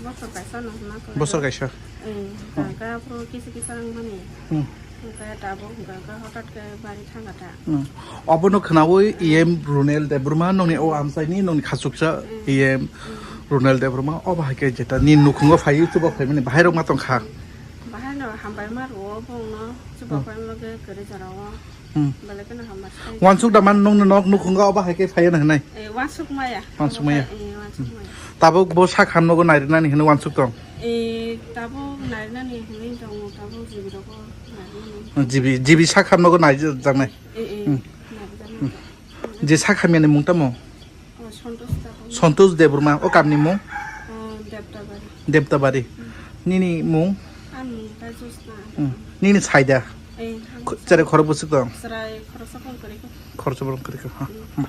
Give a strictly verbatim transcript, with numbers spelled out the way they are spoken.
Bosor kaisa no hwnna khe. Bosor kaisa. Eh, hwnkha khe aphuru kisa kisa wngmani. Hmm. Hwnkha khe tabuk hwnkha khe hothat khe bari thangkha ta. Hmm. Obono khwnawi E M Runel Debbarma nongni o amchaini nongni khachuksa Hmm. E M Hmm. Runel Debbarma obo hai khe jeta ni nukhungo phaiwi chuba phaimani bahai rok ma tongkha. Bahai no hambai ma rwo bongno chuba Hmm. phaima khe kwrwi jora o. Hmm. Belai kheno hambai. Wansuk da man nongni nok nukhungo obo hai khe phaiya na hwnai. Eh, wansuk maya. Wansuk maya. Eh, wansuk maya. Tabuk bo sak ham nogo nairinani hwnwi wansuk tong. Eh, tabuk nairinani hwnwi tongo, tabuk jibi rogo nairinani. Jibi, jibi sak ham nogo naijaknai. Eh, eh, Hmm. naijaknai. Je sak hamyani mung tamo? Oh, Santosh Debbarma. Santosh Debbarma, o kamni mung? Oh, Debtabari. Debtabari. Hmm. Nini mung? Ani mung khe Jyotsna. Hmm. Nini saida? Eh, Ko-, chare khorok bwswk tong? Chwrai khoroksa phone kwrwi kho. Khoroksa phone kwrwi kho, ha. Hmm.